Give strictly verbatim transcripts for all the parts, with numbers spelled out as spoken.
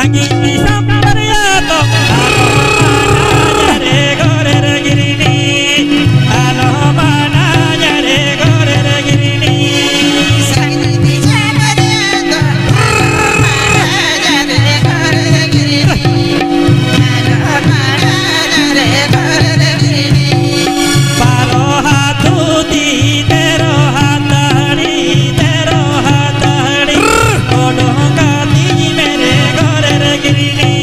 ᱤᱧ ᱫᱤᱥᱚᱢ ᱵᱟᱨᱭᱟ ᱫᱚ ᱟᱞᱚ ᱢᱟᱱᱟᱧᱟ ᱨᱮ ᱜᱚᱨᱮᱨ ᱜᱤᱨᱤᱱᱤ, ᱟᱞᱚ ᱢᱟᱱᱟᱧᱟ ᱨᱮ ᱜᱚᱨᱮᱨ ᱜᱤᱨᱤᱱᱤ᱾ ᱵᱟᱨᱚ ᱦᱟᱛ ᱫᱷᱩᱛᱤ, ᱛᱮᱨᱚ ᱦᱟᱛ ᱫᱟᱹᱦᱲᱤ, ᱛᱮᱨᱚ ᱦᱟᱛ ᱫᱟᱹᱦᱲᱤ, ᱚᱰᱚᱝ ᱠᱟᱹᱛᱤᱧ ᱢᱮ ᱨᱮ ᱜᱚᱨᱮᱨ ᱜᱤᱨᱤᱱᱤ᱾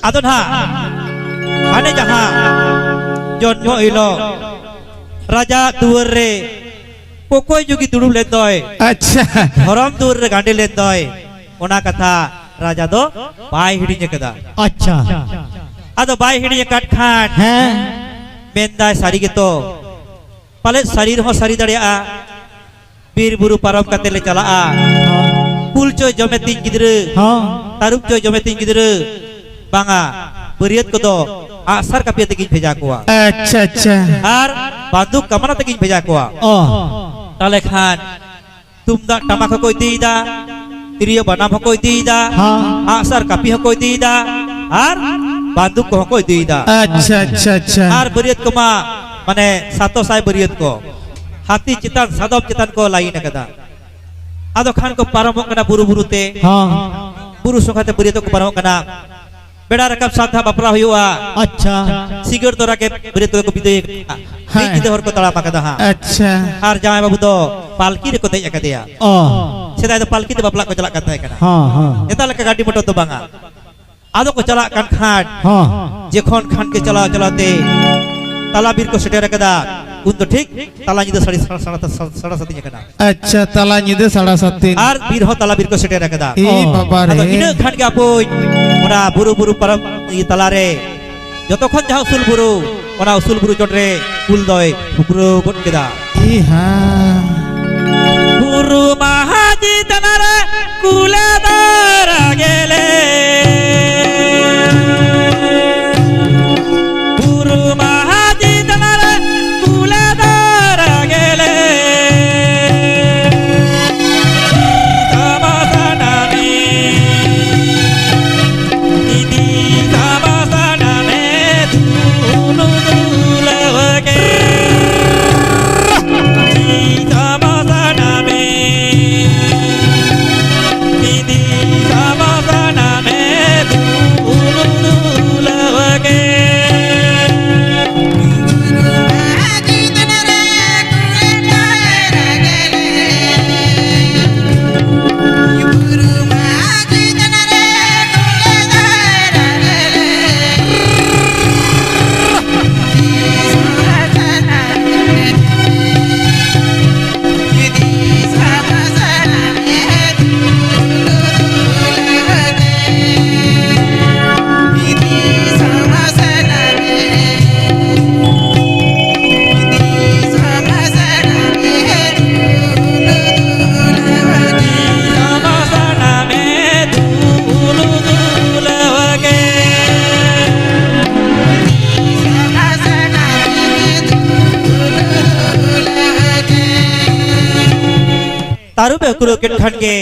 ᱟᱫᱚ ᱱᱟᱦᱟᱜ ᱦᱟᱱᱮ ᱡᱟᱦᱟᱸ ᱡᱚᱱᱢᱚ ᱦᱤᱞᱳᱜ ᱨᱟᱡᱟ ᱫᱩᱣᱟᱹᱨ ᱨᱮ ᱠᱚᱠᱚᱭ ᱡᱩᱜᱤ ᱫᱩᱲᱩᱵ ᱞᱮᱱ ᱫᱚᱭ, ᱟᱪᱪᱷᱟ᱾ ᱫᱷᱚᱨᱚᱢ ᱫᱩᱣᱟᱹᱨ ᱨᱮ ᱜᱟᱸᱰᱮ ᱞᱮᱱ ᱫᱚᱭ, ᱚᱱᱟ ᱠᱟᱛᱷᱟ ᱨᱟᱡᱟ ᱫᱚ ᱵᱟᱭ ᱦᱤᱲᱤᱧ ᱟᱠᱟᱫᱟ᱾ ᱟᱪᱪᱷᱟ᱾ ᱟᱫᱚ ᱵᱟᱭ ᱦᱤᱲᱤᱧ ᱟᱠᱟᱫ ᱠᱷᱟᱱ ᱦᱮᱸ᱾ ᱢᱮᱱᱫᱟᱭ, ᱥᱟᱹᱨᱤ ᱜᱮᱛᱚ ᱯᱟᱞᱮᱫ ᱥᱟᱹᱨᱤ ᱨᱮᱦᱚᱸ ᱥᱟᱹᱨᱤ ᱫᱟᱲᱮᱭᱟᱜᱼᱟ᱾ ᱵᱤᱨ ᱵᱩᱨᱩ ᱯᱟᱨᱚᱢ ᱠᱟᱛᱮ ᱞᱮ ᱪᱟᱞᱟᱜᱼᱟ᱾ ᱦᱚᱸ᱾ ᱠᱩᱞ ᱪᱚᱭ ᱡᱚᱢᱮ ᱛᱤᱧ ᱜᱤᱫᱽᱨᱟᱹ, ᱦᱚᱸ᱾ ᱛᱟᱹᱨᱩᱵ ᱪᱚᱭ ᱡᱚᱢᱮ ᱛᱤᱧ ᱜᱤᱫᱽᱨᱟᱹ, ᱵᱟᱝᱟ, ᱵᱟᱹᱨᱭᱟᱹᱛ ᱠᱚᱫᱚ ᱟᱜᱼᱥᱟᱨ ᱠᱟᱹᱯᱤ ᱟᱛᱮ ᱜᱤᱧ ᱵᱷᱮᱡᱟ ᱠᱚᱣᱟ᱾ ᱟᱪᱪᱷᱟ, ᱟᱪᱪᱷᱟ᱾ ᱟᱨ ᱵᱟᱱᱫᱩᱠ ᱠᱟᱢᱟᱱ ᱟᱛᱮ ᱜᱤᱧ ᱵᱷᱮᱡᱟ ᱠᱚᱣᱟ᱾ ᱚ᱾ ᱛᱟᱦᱞᱮ ᱠᱷᱟᱱ ᱛᱩᱢᱫᱟᱜ ᱴᱟᱢᱟᱠ ᱦᱚᱸᱠᱚ ᱤᱫᱤᱭᱮᱫᱟ, ᱛᱤᱨᱭᱳ ᱵᱟᱱᱟᱢ ᱦᱚᱸᱠᱚ ᱤᱫᱤᱭᱮᱫᱟ, ᱦᱚᱸ᱾ ᱟᱜᱼᱥᱟᱨ ᱠᱟᱹᱯᱤ ᱦᱚᱸᱠᱚ ᱤᱫᱤᱭᱮᱫᱟ, ᱟᱨ ᱵᱟᱱᱫᱩᱠ ᱠᱚᱦᱚᱸ ᱠᱚ ᱤᱫᱤᱭᱮᱫᱟ᱾ ᱟᱪᱪᱷᱟ, ᱟᱪᱪᱷᱟ, ᱟᱪᱪᱷᱟ᱾ ᱟᱨ ᱵᱟᱹᱨᱭᱟᱹᱛ ᱠᱚᱢᱟ, ᱢᱟᱱᱮ, ᱥᱟᱛᱚ ᱥᱟᱭ ᱵᱟᱹᱨᱭᱟᱹᱛ ᱠᱚ ᱦᱟᱹᱛᱤ ᱪᱮᱛᱟᱱ, ᱥᱟᱫᱚᱢ ᱪᱮᱛᱟᱱ ᱠᱚ ᱞᱟᱭᱤᱱ ᱟᱠᱟᱫᱟ᱾ ᱟᱫᱚ ᱠᱷᱟᱱ ᱠᱚ ᱯᱟᱨᱚᱢᱚᱜ ᱠᱟᱱᱟ ᱵᱩᱨᱩ ᱵᱩᱨᱩ ᱛᱮ᱾ ᱦᱚᱸ᱾ ᱵᱩᱨᱩ ᱥᱚᱸᱜᱷᱟ ᱛᱮ ᱵᱟᱹᱨᱭᱟᱹᱛ ᱠᱚ ᱯᱟᱨᱚᱢᱚᱜ ᱠᱟᱱᱟ᱾ ᱵᱮᱲᱟ ᱨᱟᱠᱟᱵ ᱥᱟᱶᱛᱮ ᱦᱟᱸᱜ ᱵᱟᱯᱞᱟ ᱦᱩᱭᱩᱜᱼᱟ᱾ ᱟᱪᱪᱷᱟ᱾ ᱥᱤᱸᱜᱟᱹᱲ ᱛᱚᱨᱟ ᱜᱮ ᱵᱟᱹᱨᱭᱟᱹᱛ ᱠᱚᱫᱚ ᱠᱚ ᱵᱤᱫᱟᱹᱭ ᱠᱟᱱᱟ᱾ ᱦᱮᱸ᱾ ᱢᱤᱫ ᱧᱤᱫᱟᱹ ᱦᱚᱨ ᱠᱚ ᱛᱟᱲᱟᱢ ᱟᱠᱟᱫᱟ ᱦᱟᱸᱜ᱾ ᱟᱪᱪᱷᱟ᱾ ᱟᱨ ᱡᱟᱶᱟᱭ ᱵᱟᱹᱵᱩ ᱫᱚ ᱯᱟᱞᱠᱤ ᱨᱮᱠᱚ ᱫᱮᱡ ᱟᱠᱟᱫᱮᱭᱟ᱾ ᱚ᱾ ᱥᱮᱫᱟᱭ ᱫᱚ ᱯᱟᱞᱠᱤ ᱛᱮ ᱵᱟᱯᱞᱟ ᱠᱚ ᱪᱟᱞᱟᱜ ᱠᱟᱱ ᱛᱟᱦᱮᱸ ᱠᱟᱱᱟ᱾ ᱦᱚᱸ, ᱦᱚᱸ᱾ ᱱᱮᱛᱟᱨ ᱞᱮᱠᱟ ᱜᱟᱹᱰᱤ ᱢᱚᱴᱚᱨ ᱫᱚ ᱵᱟᱝᱟ᱾ ᱟᱫᱚ ᱠᱚ ᱪᱟᱞᱟᱜ ᱠᱟᱱ ᱠᱷᱟᱱ, ᱦᱚᱸ᱾ ᱡᱚᱠᱷᱚᱱ ᱠᱷᱟᱱ ᱜᱮ ᱪᱟᱞᱟᱣ ᱪᱟᱞᱟᱣ ᱛᱮ ᱛᱟᱞᱟ ᱵᱤᱨ ᱠᱚ ᱥᱮᱴᱮᱨ ᱟᱠᱟᱫᱟ, ᱩᱱ ᱫᱚ ᱴᱷᱤᱠ ᱛᱟᱞᱟ ᱧᱤᱫᱟᱹ ᱥᱟᱲᱮ ᱥᱟᱲ-, ᱥᱟᱲ-, ᱥᱟᱲ-, ᱥᱟᱲᱮ ᱥᱟᱛ ᱟᱠᱟᱱᱟ᱾ ᱟᱪᱪᱷᱟ, ᱛᱟᱞᱟ ᱧᱤᱫᱟᱹ ᱥᱟᱲᱮ ᱥᱟᱛ ᱫᱤᱱ᱾ ᱟᱨ ᱵᱤᱨ ᱦᱚᱸ ᱛᱟᱞᱟ ᱵᱤᱨ ᱠᱚ ᱥᱮᱴᱮᱨ ᱟᱠᱟᱫᱟ᱾ ᱮ ᱚ᱾ ᱵᱟᱵᱟ ᱨᱮ᱾ ᱟᱫᱚ ᱤᱱᱟᱹ ᱠᱷᱟᱱ ᱜᱮ ᱟᱯᱳᱭ ᱚᱱᱟ ᱵᱩᱨᱩ, ᱵᱩᱨᱩ ᱯᱟᱨᱚᱢ ᱤᱭᱟᱹ ᱛᱟᱞᱟᱨᱮ ᱡᱚᱛᱚ ᱠᱷᱚᱱ ᱡᱟᱦᱟᱸ ᱩᱥᱩᱞ ᱵᱩᱨᱩ, ᱚᱱᱟ ᱩᱥᱩᱞ ᱵᱩᱨᱩ ᱪᱚᱴᱨᱮ ᱠᱩᱞ ᱫᱚᱭ ᱯᱷᱩᱠᱨᱟᱹᱣ ᱜᱚᱫ ᱠᱮᱫᱟ᱾ ᱤ ᱦᱟ᱾ ᱵᱩᱨᱩ ᱢᱟᱦᱟᱡᱤ ᱛᱟᱞᱟᱨᱮ ᱠᱩᱞᱮ ᱫᱚ ᱨᱟᱜᱮᱞᱮ᱾ ᱵᱩᱨᱩ ᱢᱟᱦᱟᱡᱤ ᱛᱟᱞᱟᱨᱮ ᱠᱩᱞᱮ ᱫᱚ ᱨᱟᱜᱮᱞᱮ᱾ ᱛᱟᱢᱟ ᱥᱟᱱᱟᱢᱤ᱾ ᱤᱫᱤ ᱛᱟᱢᱟ ᱥᱟᱱᱟᱢᱮ ᱫᱩᱞᱩ ᱫᱩᱞᱟᱹᱣ ᱜᱮ᱾ ᱤᱫᱤ ᱛᱟᱢᱟ ᱥᱟᱱᱟᱢᱮ᱾ ᱤᱫᱤ ᱛᱟᱢᱟ ᱥᱟᱱᱟᱢᱮ ᱛᱟᱹᱨᱩᱵ ᱮ ᱩᱠᱩᱨ ᱠᱮᱫ ᱠᱷᱟᱱ ᱜᱮ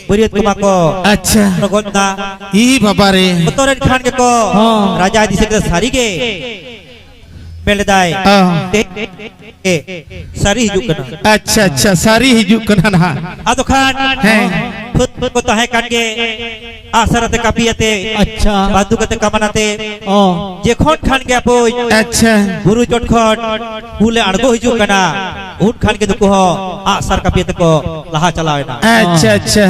ᱵᱟᱹᱨᱭᱟᱹᱛ ᱠᱚᱢᱟ ᱠᱚ ᱟᱪᱪᱷᱟ᱾ ᱞᱚᱜᱚᱫ ᱮᱱᱟ᱾ ᱤ ᱵᱟᱵᱟ ᱨᱮ᱾ ᱵᱚᱛᱚᱨ ᱮᱱ ᱠᱷᱟᱱ ᱜᱮᱠᱚ ᱦᱚᱸ᱾ ᱨᱟᱡᱟ ᱤᱫᱤ ᱥᱮᱫ ᱨᱮ ᱥᱟᱹᱨᱤ ᱜᱮ ᱢᱮᱱ ᱞᱮᱫᱟᱭ᱾ ᱦᱚᱸ᱾ ᱛᱮ-, ᱥᱟᱹᱨᱤ ᱦᱤᱡᱩᱜ ᱠᱟᱱᱟ᱾ ᱟᱪᱪᱷᱟ, ᱟᱪᱪᱷᱟ, ᱥᱟᱹᱨᱤ ᱦᱤᱡᱩᱜ ᱠᱟᱱᱟ ᱱᱟᱦᱟᱜ᱾ ᱟᱫᱚ ᱠᱷᱟᱱ ᱦᱮᱸ᱾ ᱯᱷᱟᱹᱫ ᱯᱷᱟᱹᱫ ᱠᱚ ᱛᱟᱦᱮᱸ ᱠᱟᱱ ᱜᱮ ᱟᱜᱼᱥᱟᱨ ᱟᱛᱮ ᱠᱟᱹᱯᱤ ᱟᱛᱮ ᱟᱪᱪᱷᱟ᱾ ᱵᱟᱱᱫᱩᱠ ᱟᱛᱮ ᱠᱟᱢᱟᱱ ᱟᱛᱮ ᱚ᱾ ᱡᱮᱠᱷᱚᱱ ᱠᱷᱟᱱ ᱜᱮ ᱟᱵᱚ ᱟᱪᱪᱷᱟ᱾ ᱵᱩᱨᱩ ᱪᱚᱴ ᱠᱷᱚᱱ ᱠᱩᱞ ᱮ ᱟᱬᱜᱚ ᱦᱤᱡᱩᱜ ᱠᱟᱱᱟ, ᱩᱱ ᱠᱷᱟᱱ ᱜᱮ ᱱᱩᱠᱩ ᱦᱚᱸ ᱟᱜᱼᱥᱟᱨ ᱠᱟᱹᱯᱤ ᱟᱛᱮ ᱠᱚ ᱞᱟᱦᱟ ᱪᱟᱞᱟᱣ ᱮᱱᱟ᱾ ᱟᱪᱪᱷᱟ, ᱟᱪᱪᱷᱟ᱾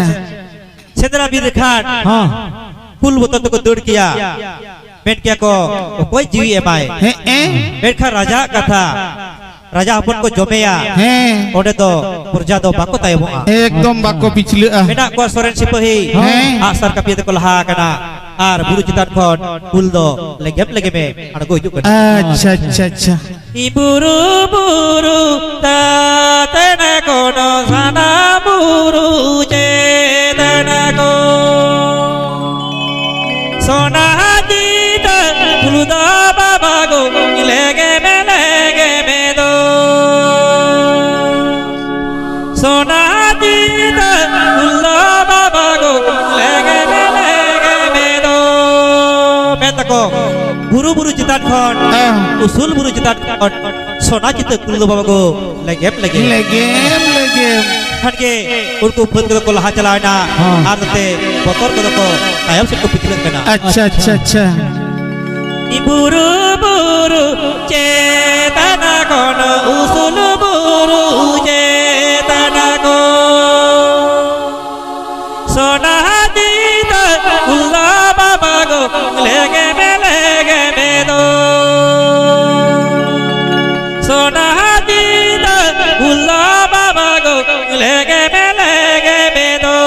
ᱥᱮᱸᱫᱽᱨᱟ ᱵᱤᱨ ᱨᱮ ᱠᱷᱟᱱ ᱦᱚᱸ᱾ ᱠᱩᱞ ᱵᱚᱛᱚᱨ ᱛᱮᱠᱚ ᱫᱟᱹᱲ ᱠᱮᱭᱟ᱾ ᱢᱮᱱ ᱠᱮᱭᱟ ᱠᱚ, "ᱚᱠᱚᱭ ᱡᱤᱣᱤ ᱮᱢᱟᱭ?" ᱦᱮᱸ, ᱮ? ᱢᱮᱱᱠᱷᱟᱱ ᱨᱟᱡᱟᱣᱟᱜ ᱠᱟᱛᱷᱟ, ᱨᱟᱡᱟ ᱦᱚᱯᱚᱱ ᱠᱚ ᱡᱚᱢᱮᱭᱟ, ᱦᱮᱸ᱾ ᱚᱸᱰᱮ ᱫᱚ ᱯᱨᱚᱡᱟ ᱫᱚ ᱵᱟᱠᱚ ᱛᱟᱭᱚᱢᱚᱜᱼᱟ᱾ ᱮᱠᱫᱚᱢ ᱵᱟᱠᱚ ᱯᱤᱪᱷᱞᱟᱹᱜᱼᱟ᱾ ᱢᱮᱱᱟᱜ ᱠᱚᱣᱟ ᱥᱚᱨᱮᱱ ᱥᱤᱯᱟᱹᱦᱤ, ᱦᱮᱸ᱾ ᱟᱜᱼᱥᱟᱨ ᱠᱟᱹᱯᱤ ᱛᱮᱠᱚ ᱞᱟᱦᱟ ᱟᱠᱟᱱᱟ ᱟᱨ ᱵᱩᱨᱩ ᱪᱮᱛᱟᱱ ᱠᱷᱚᱱ ᱠᱩᱞ ᱫᱚ ᱞᱮᱜᱮᱢ ᱞᱮᱜᱮᱢᱮ ᱟᱬᱜᱚ ᱦᱤᱡᱩᱜ ᱠᱟᱱᱟ᱾ ᱟᱪᱪᱷᱟ, ᱟᱪᱪᱷᱟ, ᱟᱪᱪᱷᱟ᱾ ᱤ ᱵᱩᱨᱩ ᱵᱩᱨᱩ ᱛᱟᱛᱮᱱᱟ ᱠᱚᱱᱚ ᱥᱟᱱᱟ ᱵᱩᱨᱩ ᱪᱮᱛᱟᱱᱟ ᱠᱚ᱾ ᱥᱚᱱᱟ ᱪᱤᱛᱟᱹ ᱯᱷᱩᱞ ᱫᱚ ᱵᱟᱵᱟ ᱜᱚ ᱞᱮᱜᱮ ᱢᱮ ᱞᱮᱜᱮ ᱢᱮ ᱫᱚ᱾ ᱥᱚᱱᱟ ᱪᱤᱛᱟᱹ ᱯᱷᱩᱞ ᱫᱚ ᱵᱟᱵᱟ ᱜᱚ ᱞᱮᱜᱮ ᱢᱮ ᱞᱮᱜᱮ ᱢᱮ ᱫᱚ᱾ ᱢᱮ ᱛᱟᱠᱚ, ᱵᱩᱨᱩ ᱵᱩᱨᱩ ᱪᱮᱛᱟᱱ ᱠᱷᱚᱱ, ᱦᱮᱸ᱾ ᱩᱥᱩᱞ ᱵᱩᱨᱩ ᱪᱮᱛᱟᱱ ᱠᱷᱚᱱ ᱥᱚᱱᱟ ᱪᱤᱛᱟᱹ ᱠᱩᱞ ᱫᱚ ᱵᱟᱵᱟ ᱜᱚ ᱞᱮᱜᱮᱢ ᱞᱮᱜᱮᱢ᱾ ᱞᱮᱜᱮᱢ, ᱞᱮᱜᱮᱢ᱾ ᱠᱷᱟᱱ ᱜᱮ ᱩᱱᱠᱩ ᱯᱷᱟᱹᱫ ᱠᱚᱫᱚ ᱠᱚ ᱞᱟᱦᱟ ᱪᱟᱞᱟᱣ ᱮᱱᱟ ᱦᱚᱸ᱾ ᱟᱨ ᱱᱚᱛᱮ ᱵᱚᱛᱚᱨ ᱠᱚᱫᱚ ᱠᱚ ᱛᱟᱭᱚᱢ ᱥᱮᱫ ᱠᱚ ᱯᱤᱪᱷᱞᱟᱹᱜ ᱠᱟᱱᱟ᱾ ᱟᱪᱪᱷᱟ, ᱟᱪᱪᱷᱟ, ᱟᱪᱪᱷᱟ᱾ ᱵᱩᱨᱩ ᱵᱩᱨᱩ ᱪᱮᱛᱟᱱᱟ ᱠᱷᱚᱱ ᱩᱥᱩᱞ ᱵᱩᱨᱩ ᱪᱮᱛᱟᱱᱟ ᱠᱷᱚᱱ ᱥᱚᱱᱟ ᱪᱤᱛᱟᱹ ᱩᱞᱟ ᱵᱟᱵᱟ ᱜᱚ ᱞᱮᱜᱮ ᱢᱮ ᱞᱮᱜᱮ ᱢᱮ ᱫᱚ᱾ ᱥᱚᱱᱟ ᱪᱤᱛᱟᱹ ᱩᱞᱟ ᱵᱟᱵᱟ ᱜᱚ ᱞᱮᱜᱮ ᱢᱮ ᱞᱮᱜᱮ ᱢᱮ ᱫᱚ᱾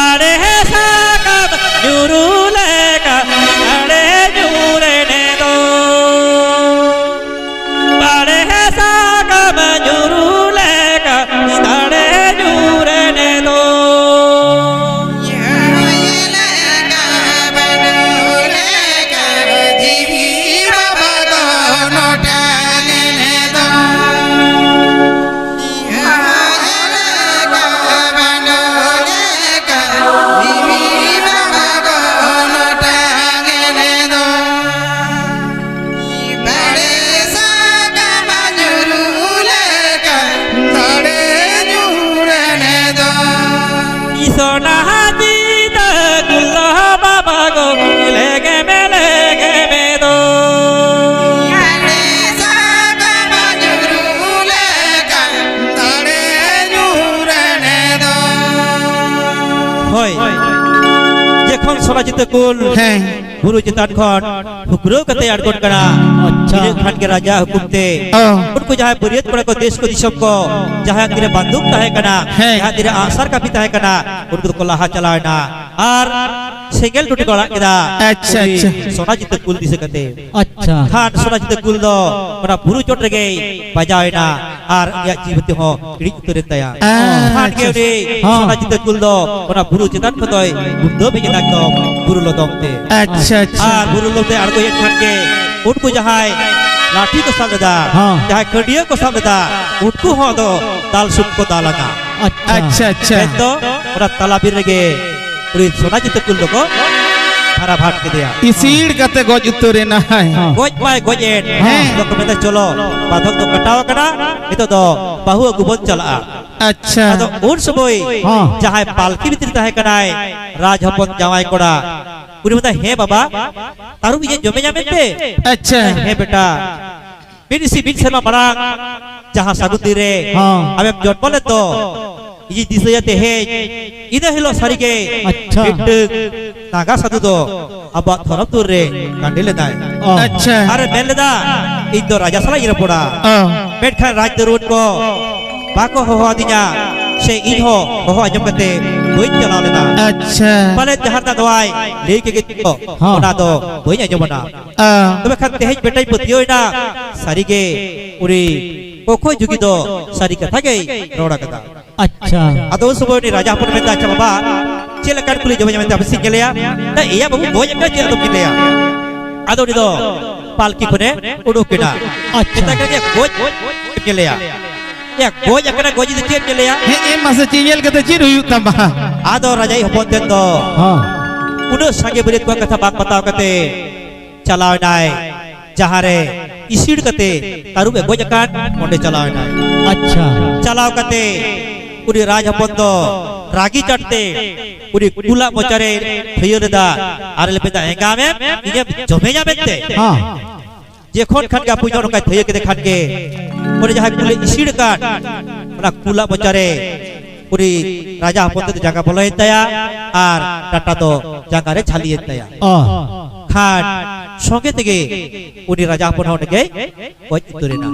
ᱵᱟᱲᱮ ᱥᱟᱠᱟᱢ ᱧᱩᱨᱩ ᱞᱮᱠᱟ ᱫᱟᱲᱮ ᱧᱩᱨ ᱮᱱᱮ ᱫᱚ᱾ ᱵᱟᱲᱮ ᱥᱟᱠᱟᱢ ᱧᱩᱨᱩ ᱞᱮᱠᱟ ᱫᱟᱲᱮ ᱧᱩᱨ ᱮᱱᱮ ᱫᱚ᱾ ᱥᱚᱱᱟ ᱦᱟᱹᱛᱤ ᱛᱮ ᱠᱩᱞ ᱫᱚ ᱵᱟᱵᱟ ᱜᱚ ᱞᱮᱜᱮ ᱢᱮ, ᱞᱮᱜᱮ ᱢᱮ ᱫᱚ᱾ ᱦᱳᱭ, ᱡᱚᱠᱷᱚᱱ ᱥᱚᱱᱟ ᱪᱤᱛᱟᱹ ᱠᱩᱞ ᱦᱮᱸ᱾ ᱵᱩᱨᱩ ᱪᱮᱛᱟᱱ ᱠᱷᱚᱱ ᱦᱩᱠᱨᱟᱹᱣ ᱠᱟᱛᱮ ᱟᱬᱜᱚᱱ ᱠᱟᱱᱟ, ᱟᱪᱪᱷᱟ᱾ ᱤᱱᱟᱹ ᱠᱷᱟᱱ ᱜᱮ ᱨᱟᱡᱟ ᱦᱩᱠᱩᱢ ᱛᱮ ᱚ᱾ ᱩᱱᱠᱩ ᱡᱟᱦᱟᱸᱭ ᱵᱟᱹᱨᱭᱟᱹᱛ ᱠᱚᱲᱟ ᱠᱚ ᱫᱮᱥ ᱠᱚ ᱫᱤᱥᱚᱢ ᱠᱚ, ᱡᱟᱦᱟᱸᱭ ᱛᱤᱨᱮ ᱵᱟᱱᱫᱩᱠ ᱛᱟᱦᱮᱸ ᱠᱟᱱᱟ, ᱦᱮᱸ᱾ ᱡᱟᱦᱟᱸᱭ ᱛᱤᱨᱮ ᱟᱸᱜᱼᱥᱟᱨ ᱠᱟᱹᱯᱤ ᱛᱟᱦᱮᱸ ᱠᱟᱱᱟ, ᱩᱱᱠᱩ ᱫᱚᱠᱚ ᱞᱟᱦᱟ ᱪᱟᱞᱟᱣ ᱮᱱᱟ ᱟᱨ ᱥᱮᱸᱜᱮᱞ ᱴᱩᱴᱤ ᱠᱚ ᱟᱲᱟᱜ ᱠᱮᱫᱟ᱾ ᱟᱪᱪᱷᱟ, ᱩᱱᱤ ᱟᱪᱪᱷᱟ᱾ ᱥᱚᱱᱟ ᱪᱤᱛᱟᱹ ᱠᱩᱞ ᱫᱤᱥᱟᱹ ᱠᱟᱛᱮ᱾ ᱟᱪᱪᱷᱟ᱾ ᱠᱷᱟᱱ ᱥᱚᱱᱟ ᱪᱤᱛᱟᱹ ᱠᱩᱞ ᱫᱚ ᱚᱱᱟ ᱵᱩᱨᱩ ᱪᱚᱴ ᱨᱮᱜᱮᱭ ᱵᱟᱡᱟᱣ ᱮᱱᱟ ᱟᱨ ᱩᱱᱤᱭᱟᱜ ᱡᱤᱣᱤ ᱵᱟᱹᱛᱤ ᱦᱚᱸ ᱤᱲᱤᱡ ᱩᱛᱟᱹᱨᱮᱱ ᱛᱟᱭᱟ᱾ ᱟᱪᱪᱷᱟ, ᱠᱷᱟᱱ ᱜᱮ ᱟᱪᱪᱷᱟ᱾ ᱩᱱᱤ ᱦᱚᱸ᱾ ᱥᱚᱱᱟ ᱪᱤᱛᱟᱹ ᱠᱩᱞ ᱫᱚ ᱚᱱᱟ ᱵᱩᱨᱩ ᱪᱮᱛᱟᱱ ᱠᱷᱚᱱ ᱫᱚᱭ ᱜᱩᱲᱫᱟᱹᱢ ᱦᱮᱡ ᱮᱱᱟ ᱮᱠᱫᱚᱢ ᱵᱩᱨᱩ ᱞᱚᱫᱚᱢ ᱛᱮ᱾ ᱟᱪᱪᱷᱟ, ᱟᱪᱪᱷᱟ᱾ ᱟᱨ ᱵᱩᱨᱩ ᱞᱚᱫᱚᱢ ᱛᱮ ᱟᱬᱜᱚ ᱦᱮᱡ ᱠᱷᱟᱱ ᱜᱮ ᱩᱱᱠᱩ ᱡᱟᱦᱟᱸᱭ ᱞᱟᱴᱷᱤ ᱠᱚ ᱥᱟᱵ ᱞᱮᱫᱟ, ᱦᱚᱸ᱾ ᱡᱟᱦᱟᱸᱭ ᱠᱷᱟᱹᱰᱭᱟᱹ ᱠᱚ ᱥᱟᱵ ᱞᱮᱫᱟ, ᱩᱱᱠᱩ ᱦᱚᱸ ᱟᱫᱚ ᱫᱟᱞ ᱥᱩᱠ ᱠᱚ ᱫᱟᱞ ᱟᱠᱟᱫ᱾ ᱟᱪᱪᱷᱟ᱾ ᱟᱪᱪᱷᱟ, ᱟᱪᱪᱷᱟ᱾ ᱢᱮᱱᱫᱚ ᱚᱱᱟ ᱛᱟᱞᱟ ᱵᱤᱨ ᱨᱮᱜᱮ ᱩᱱᱤ ᱥᱚᱱᱟ ᱪᱤᱛᱟᱹ ᱠᱩᱞ ᱫᱚᱠᱚ ᱫᱷᱟᱨᱟ ᱵᱷᱟᱴ ᱠᱮᱫᱮᱭᱟ᱾ ᱤᱥᱤᱲ ᱠᱟᱛᱮ ᱜᱚᱡ ᱩᱛᱟᱹᱨ ᱮᱱᱟᱭ᱾ ᱦᱚᱸ᱾ ᱜᱚᱡ ᱢᱟᱭ ᱜᱚᱡ ᱮᱱ᱾ ᱦᱮᱸ᱾ ᱟᱫᱚ ᱠᱚ ᱢᱮᱱᱫᱟ, "ᱪᱚᱞᱚ, ᱵᱟᱫᱷᱚᱠ ᱫᱚ ᱠᱟᱴᱟᱣ ᱟᱠᱟᱱᱟ, ᱱᱤᱛᱚᱜ ᱫᱚ ᱵᱟᱹᱦᱩ ᱟᱹᱜᱩ ᱵᱚᱱ ᱪᱟᱞᱟᱜᱼᱟ᱾" ᱟᱪᱪᱷᱟ᱾ ᱟᱫᱚ ᱩᱱ ᱥᱚᱢᱚᱭ ᱦᱚᱸ᱾ ᱡᱟᱦᱟᱸᱭ ᱯᱟᱞᱠᱤ ᱵᱷᱤᱛᱨᱤ ᱛᱟᱦᱮᱸ ᱠᱟᱱᱟᱭ ᱨᱟᱡᱽ ᱦᱚᱯᱚᱱ ᱡᱟᱶᱟᱭ ᱠᱚᱲᱟ, ᱩᱱᱤ ᱢᱮᱱᱫᱟ, "ᱦᱮᱸ ᱵᱟᱵᱟ, ᱛᱟᱹᱨᱩᱵ ᱤᱧᱮ ᱡᱚᱢᱮᱧᱟ ᱢᱮᱱᱛᱮ?" ᱟᱪᱪᱷᱟ᱾ "ᱦᱮᱸ ᱵᱮᱴᱟ, ᱢᱤᱫ ᱤᱥᱤ ᱢᱤᱫ ᱥᱮᱨᱢᱟ ᱢᱟᱲᱟᱝ ᱡᱟᱦᱟᱸ ᱥᱟᱹᱜᱩᱱ ᱫᱤᱱ ᱨᱮ ᱦᱚᱸ᱾ ᱟᱢᱮᱢ ᱡᱚᱱᱢᱚ ᱞᱮᱫ ᱫᱚ, ᱤᱧᱤᱧ ᱫᱤᱥᱟᱹᱭᱟ ᱛᱮᱦᱮᱧ, ᱤᱱᱟᱹ ᱦᱤᱞᱳᱜ ᱥᱟᱹᱨᱤᱜᱮ ᱟᱪᱪᱷᱟ᱾ ᱢᱤᱫᱴᱟᱝ ᱱᱟᱜᱟ ᱥᱟᱹᱫᱷᱩ ᱫᱚ ᱟᱵᱚᱣᱟᱜ ᱫᱷᱚᱨᱚᱢ ᱫᱩᱣᱟᱹᱨ ᱨᱮ ᱠᱟᱸᱰᱮ ᱞᱮᱫᱟᱭ᱾ ᱚ᱾ ᱟᱪᱪᱷᱟ᱾ ᱟᱨᱮ ᱢᱮᱱ ᱞᱮᱫᱟ, 'ᱤᱧ ᱫᱚ ᱨᱟᱡᱟ ᱥᱟᱞᱟᱜ ᱤᱧ ᱨᱚᱯᱚᱲᱟ᱾ ᱚ᱾ ᱢᱮᱱᱠᱷᱟᱱ ᱨᱟᱡᱽ ᱫᱟᱹᱨᱣᱟᱹᱱ ᱠᱚ ᱵᱟᱠᱚ ᱦᱚᱦᱚ ᱟᱹᱫᱤᱧᱟ, ᱥᱮ ᱤᱧ ᱦᱚᱸ ᱦᱚᱦᱚ ᱟᱸᱡᱚᱢ ᱠᱟᱛᱮ ᱵᱟᱹᱧ ᱪᱟᱞᱟᱣ ᱞᱮᱱᱟ᱾ ᱟᱪᱪᱷᱟ᱾ ᱯᱟᱞᱮ ᱡᱟᱦᱟᱸ ᱨᱮᱱᱟᱜ ᱱᱚᱣᱟᱭ ᱞᱟᱹᱭ ᱠᱮᱫ ᱜᱮ, ᱦᱚᱸ᱾ ᱚᱱᱟ ᱫᱚ ᱵᱟᱹᱧ ᱟᱸᱡᱚᱢ ᱟᱱᱟ᱾ ᱟ᱾ ᱛᱚᱵᱮ ᱠᱷᱟᱱ ᱛᱮᱦᱮᱧ ᱵᱮᱴᱟᱧ ᱯᱟᱹᱛᱭᱟᱹᱣ ᱮᱱᱟ, ᱥᱟᱹᱨᱤᱜᱮ ᱩᱱᱤ ᱠᱚᱠᱚᱭ ᱡᱩᱜᱤ ᱫᱚ ᱥᱟᱹᱨᱤ ᱠᱟᱛᱷᱟ ᱜᱮᱭ ᱨᱚᱲ ᱟᱠᱟᱫᱟ᱾ ᱟᱪᱪᱷᱟ᱾ ᱟᱫᱚ ᱩᱱ ᱥᱚᱢᱚᱭ ᱩᱱᱤ ᱨᱟᱡᱟ ᱦᱚᱯᱚᱱ ᱢᱮᱱᱫᱟ, "ᱟᱪᱪᱷᱟ ᱵᱟᱵᱟ, ᱪᱮᱫ ᱞᱮᱠᱟᱱ ᱠᱩᱞᱤ ᱡᱚᱢᱟᱧ ᱢᱮᱱᱛᱮ ᱟᱯᱮ ᱥᱮᱫ ᱧᱮᱞᱮᱭᱟ?" ᱫᱟ, "ᱮᱭᱟ ᱵᱟᱹᱵᱩ, ᱜᱚᱡ ᱟᱠᱟᱱᱟ, ᱪᱮᱫ ᱟᱫᱚᱢ ᱧᱮᱞᱮᱭᱟ?" ᱟᱫᱚ ᱩᱱᱤ ᱫᱚ ᱯᱟᱞᱠᱤ ᱠᱷᱚᱱᱮ ᱩᱰᱩᱠ ᱮᱱᱟ᱾ ᱟᱪᱪᱷᱟ᱾ ᱢᱮᱛᱟᱭ ᱠᱟᱱᱟ, "ᱜᱚᱡ ᱮᱢ ᱧᱮᱞᱮᱭᱟ? ᱮᱭᱟ, ᱜᱚᱡ ᱟᱠᱟᱱᱟ, ᱜᱚᱡ ᱤᱫᱤ ᱪᱮᱫ ᱮᱢ ᱧᱮᱞᱮᱭᱟ?" ᱦᱮᱸ, ᱮᱢ ᱢᱟᱥᱮ, ᱪᱮᱫ ᱧᱮᱞ ᱠᱟᱛᱮ ᱪᱮᱫ ᱦᱩᱭᱩᱜ ᱛᱟᱢᱟ? ᱟᱫᱚ ᱨᱟᱡᱟᱭᱤᱡ ᱦᱚᱯᱚᱱ ᱛᱮᱫ ᱫᱚ ᱦᱚᱸ᱾ ᱩᱱᱟᱹᱜ ᱥᱟᱸᱜᱮ ᱵᱟᱹᱨᱭᱟᱹᱛ ᱠᱚᱣᱟᱜ ᱠᱟᱛᱷᱟ ᱵᱟᱝ ᱵᱟᱛᱟᱣ ᱠᱟᱛᱮ ᱪᱟᱞᱟᱣ ᱮᱱᱟᱭ ᱡᱟᱦᱟᱸ ᱨᱮ ᱤᱥᱤᱲ ᱠᱟᱛᱮ ᱛᱟᱹᱨᱩᱵ ᱮ ᱜᱚᱡ ᱟᱠᱟᱫ, ᱚᱸᱰᱮ ᱪᱟᱞᱟᱣ ᱮᱱᱟᱭ᱾ ᱟᱪᱪᱷᱟ᱾ ᱪᱟᱞᱟᱣ ᱠᱟᱛᱮ ᱩᱱᱤ ᱨᱟᱡᱽ ᱦᱚᱯᱚᱱ ᱫᱚ ᱨᱟᱹᱜᱤ ᱪᱟᱴᱛᱮ ᱩᱱᱤ ᱠᱩᱞᱟᱜ ᱢᱚᱪᱟᱨᱮ ᱴᱷᱟᱹᱭᱟᱹ ᱞᱮᱫᱟ ᱟᱨ ᱞᱮ ᱢᱮᱛᱟ, "ᱮᱸᱜᱟ ᱢᱮ, ᱤᱧᱮᱢ ᱡᱚᱢᱮᱧᱟ ᱢᱮᱱᱛᱮ?" ᱦᱚᱸ᱾ ᱡᱮᱠᱷᱚᱱ ᱠᱷᱟᱱ ᱜᱮ ᱟᱯᱩᱧ ᱱᱚᱜᱼᱚ ᱱᱚᱝᱠᱟᱭ ᱛᱷᱟᱹᱭᱟᱹ ᱠᱮᱫᱮ ᱠᱷᱟᱱ ᱜᱮ, ᱚᱱᱮ ᱡᱟᱦᱟᱸ ᱠᱩᱞᱮ ᱤᱥᱤᱲ ᱟᱠᱟᱫ, ᱚᱱᱟ ᱠᱩᱞᱟᱜ ᱢᱚᱪᱟᱨᱮ ᱩᱱᱤ ᱨᱟᱡᱟ ᱦᱚᱯᱚᱱ ᱛᱮᱫᱚ ᱡᱟᱸᱜᱟ ᱵᱚᱞᱚᱭᱮᱱ ᱛᱟᱭᱟ ᱟᱨ ᱰᱟᱴᱟ ᱫᱚ ᱡᱟᱸᱜᱟ ᱨᱮ ᱡᱷᱟᱹᱞᱤᱭᱮᱱ ᱛᱟᱭᱟ᱾ ᱚ᱾ ᱠᱷᱟᱱ ᱥᱚᱸᱜᱮ ᱛᱮᱜᱮ ᱩᱱᱤ ᱨᱟᱡᱟ ᱦᱚᱯᱚᱱ ᱦᱚᱸ ᱚᱸᱰᱮ ᱜᱮᱭ ᱜᱚᱡ ᱩᱛᱟᱹᱨᱮᱱᱟ᱾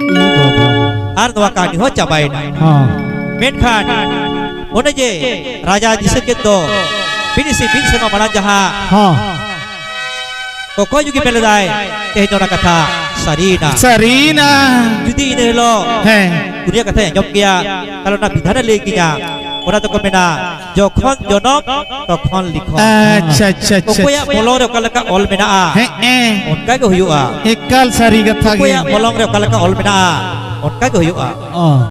ᱟᱨ ᱱᱚᱣᱟ ᱠᱟᱹᱦᱱᱤ ᱦᱚᱸ ᱪᱟᱵᱟᱭᱮᱱᱟ᱾ ᱦᱚᱸ᱾ ᱢᱮᱱᱠᱷᱟᱱ ᱚᱱᱮ ᱡᱮ ᱨᱟᱡᱟ ᱫᱤᱥᱟᱹ ᱠᱮᱫ ᱫᱚ, ᱢᱤᱫ ᱥᱮ ᱢᱤᱫ ᱥᱮᱨᱢᱟ ᱢᱟᱲᱟᱝ ᱡᱟᱦᱟᱸ ᱦᱚᱸ᱾ ᱚᱠᱚᱭ ᱡᱩᱫᱤ ᱢᱮᱱ ᱞᱮᱫᱟᱭ, ᱛᱮᱦᱮᱧ ᱫᱚ ᱚᱱᱟ ᱠᱟᱛᱷᱟ ᱥᱟᱹᱨᱤᱭᱮᱱᱟ᱾ ᱥᱟᱹᱨᱤᱭᱮᱱᱟ᱾ ᱡᱩᱫᱤ ᱤᱱᱟᱹ ᱦᱤᱞᱳᱜ ᱦᱮᱸ᱾ ᱩᱱᱤᱭᱟᱜ ᱠᱟᱛᱷᱟᱭ ᱟᱸᱡᱚᱢ ᱠᱮᱭᱟ, ᱛᱟᱦᱞᱮ ᱚᱱᱟ ᱵᱤᱫᱷᱟᱱᱮ ᱞᱟᱹᱭ ᱠᱤᱧᱟ᱾ ᱚᱱᱟ ᱫᱚᱠᱚ ᱢᱮᱱᱟ, "ᱡᱚᱠᱷᱚᱱ ᱡᱚᱱᱚᱢ ᱛᱚᱠᱷᱚᱱ ᱞᱤᱠᱷᱚᱱ᱾" ᱟᱪᱪᱷᱟ, ᱟᱪᱪᱷᱟ, ᱟᱪᱪᱷᱟ, ᱚᱠᱚᱭᱟᱜ ᱟᱪᱪᱷᱟ᱾ ᱢᱚᱞᱚᱝ ᱨᱮ ᱚᱠᱟ ᱞᱮᱠᱟ ᱚᱞ ᱢᱮᱱᱟᱜᱼᱟ, ᱦᱮᱸ, ᱦᱮᱸ᱾ ᱚᱱᱠᱟ ᱜᱮ ᱦᱩᱭᱩᱜᱼᱟ᱾ ᱮᱠᱟᱞ ᱥᱟᱹᱨᱤ ᱠᱟᱛᱷᱟ ᱜᱮ᱾ ᱚᱠᱚᱭᱟᱜ ᱢᱚᱞᱚᱝ ᱨᱮ ᱚᱠᱟ ᱞᱮᱠᱟ ᱚᱞ ᱢᱮᱱᱟᱜᱼᱟ, ᱚᱱᱠᱟ ᱜᱮ ᱦᱩᱭᱩᱜᱼᱟ᱾ ᱚ᱾